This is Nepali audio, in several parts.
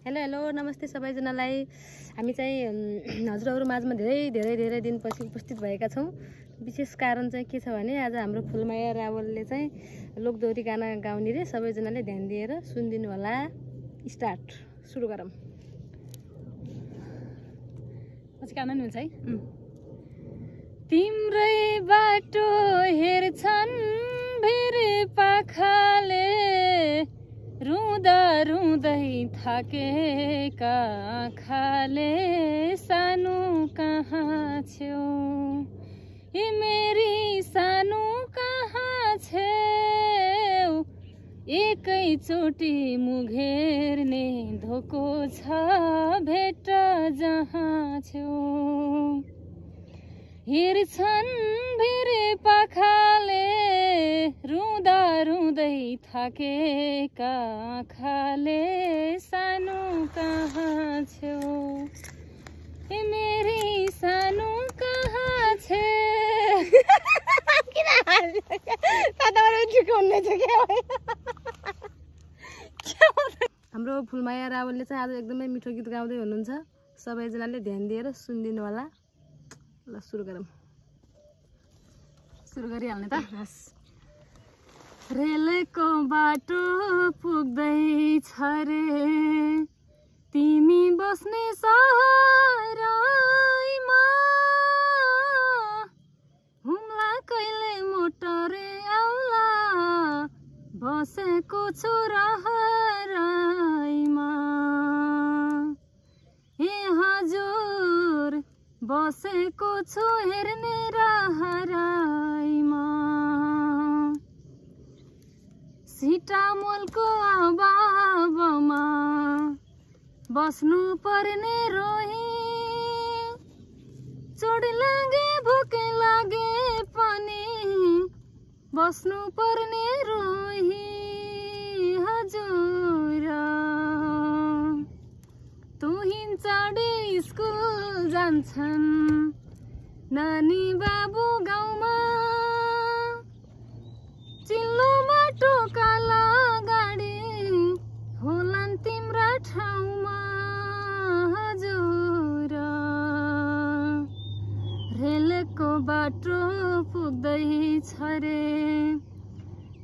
हेलो हेलो नमस्ते सबैजनालाई। हामी चाहिँ हजुरहरु माझमा धेरै दिनपछि उपस्थित भएका छौं। विशेष कारण चाहिँ के छ भने आज हाम्रो फुलमाया रावलले चाहिँ लोकदोहोरी गाना गाउने रे। सबैजनाले ध्यान दिएर सुनिदिनु होला। स्टार्ट सुरु गरौँ। पछि गाना नि हुन्छ है। तिम्रै बाटो हेर्छन् भिरे पाखाले, रुँदा रुँदै थाकेका आँखाले, सानो कहाँ छेउ ए मेरी सानो कहाँ छेउ, एकैचोटि मुघेर्ने धोको छ भेट जहाँ छेउ। हेर्छन् भिरे पाखाले, रुँदा रुँदै थाकेका आँखाले, सानो कहाँ छेउ ए मेरी सानो कहाँ छेउ। हाम्रो फुलमाया रावलले चाहिँ आज एकदमै मिठो गीत गाउँदै हुनुहुन्छ। सबैजनाले ध्यान दिएर सुनिदिनु होला। ल सुरु गरौँ। सुरु गरिहाल्ने त। रेलको बाटो पुग्दै छ रे, तिमी बस्ने सहरमा, हुम्ला कहिले मोटरे आउला, बसेको छु रहराइमा। ए हजुर बसेको छु हेर्ने रहराइमा। सिटामोलको अभावमा बस्नु पर्ने रोही, चोट लागे भोकै लागे पनि बस्नु पर्ने रोही। हजुर तुहिन चाँडै स्कुल जान्छन्, नानी बाबु गाउँमा, चिल्लो बाटो काला गाडी होलान् तिम्रा ठाउँमा। हजुर रेलको बाटो पुग्दै छ रे,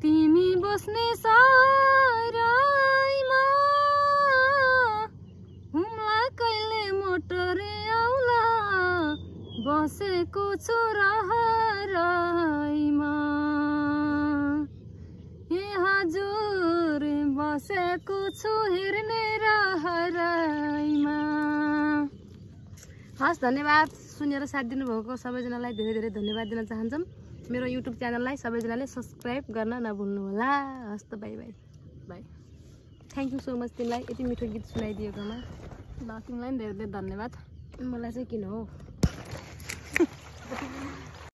तिमी बस्ने सहरमा, हुम्ला कहिले मोटरे आउला, बसेको छु रहराइमा। ए हजुर बसेको छु हेर्ने रहराइमा। हस् धन्यवाद। सुनेर साथ दिनुभएको सबैजनालाई धेरै धन्यवाद दिन चाहन्छौँ। मेरो युट्युब च्यानललाई सबैजनाले सब्सक्राइब गर्न नभुल्नु होला। हस् त by by by. Thank you so much तिमीलाई यति मिठो गीत सुनाइदिएकोमा। ल तिमीलाई पनि धेरै धन्यवाद। मलाई चाहिँ किन हो।